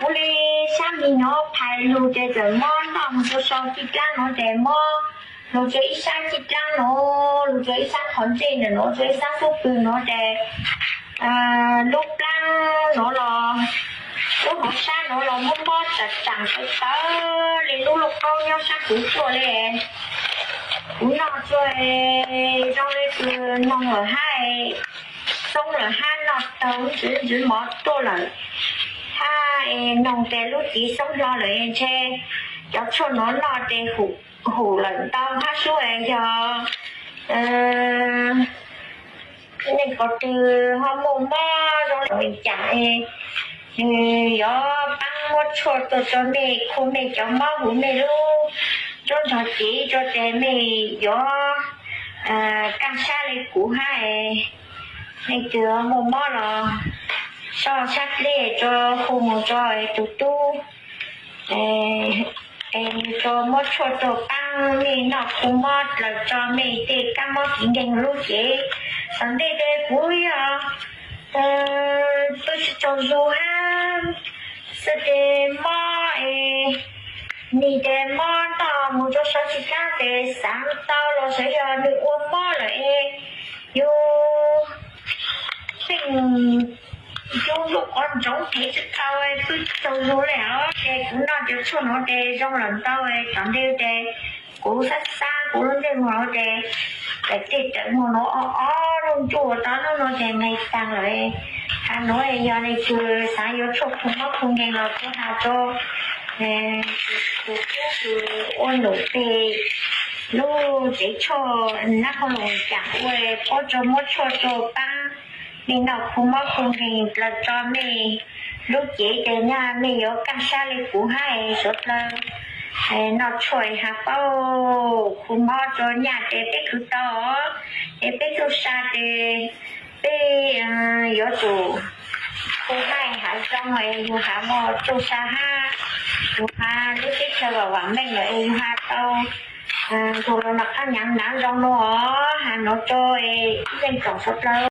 Ua li sab mis no phais lug ces txawm mob noj mus rau sau cij dlaab no ces mob lug rua ib sab cij dlaab no, lug rua ib sab qhov ntsej na, lug rua ib sab xub pwg no ces lub plaab no los, lub hauv sab no los mob mob tsaam tsaam tawv tawv le, lub lauj kaub nyob sab kuv tuaj le. Kuv noj tsuag zoo le kws noog lawm hab, xoob lawm hab, noj taug ntsis ntsis mov tuaj lawm hab, noog tes lub txiv xoob hlo lawm ntshe cov tshuaj no noj tes hum lawm ntau hab sub yog neeg qhov twg ho muaj mob zoo le caam, yuav paab muab tshuaj tuaj tso mej, khu mej cov mob, huv mej lub nruab nrog cev tso tes mej yuav kaaj sab le kuv hab. Leej twg muaj mob los soj sab dlej tso, khu moog tso tug tub, tso muab tshuaj tuaj paab mej noj khu mob dlaws tso mej tej kab mob kev nkeeg lub cev. Tom ntej tes kuv yog tub tsi tsaug zug hab, xwb tes mob es nig tes mob noj mus rua sau cij dlaab tes xaav tau los xyov yog nwg ua mob lawm es yug pheej yug lub qhov ntsoov phev tsi tau, tub tsaug zug le os. Ces kuv noj cov tshuaj nuav tes zoo lawm ntau, tom ntej tes kuv xab xab kuv lub ntsej muag tes tawm tej tawm muag nuav o o lub ntuj tau nub nuav ces nqeg taag lawm. Has nuav yog leej twg xaav yuav tshuaj khu mob khu nkeeg los kuv has rua tus tub kws ua num peg lub tsev tshuaj Nab Qhoos Loos Caam ua, puab tso muab tshuaj rua paab mej noj khu mob khu nkeeg dlaws tso mej lub cev tes nyaj mej yuav kaaj sab le kuv hab suav dlawg. Noj tshuaj has paub khu mob rua nyaj tes peb khwv tau, es peb txuj sa tes peb yuav tsum khu hab has zoo, yug has muaj txuj sa hab, yug has lub teb chaws vam vam meej lawm es yug has tau nrug los noj qab hnyav hnav zoo nuav. Has nuav rua ib leej tsoom suav dlawg.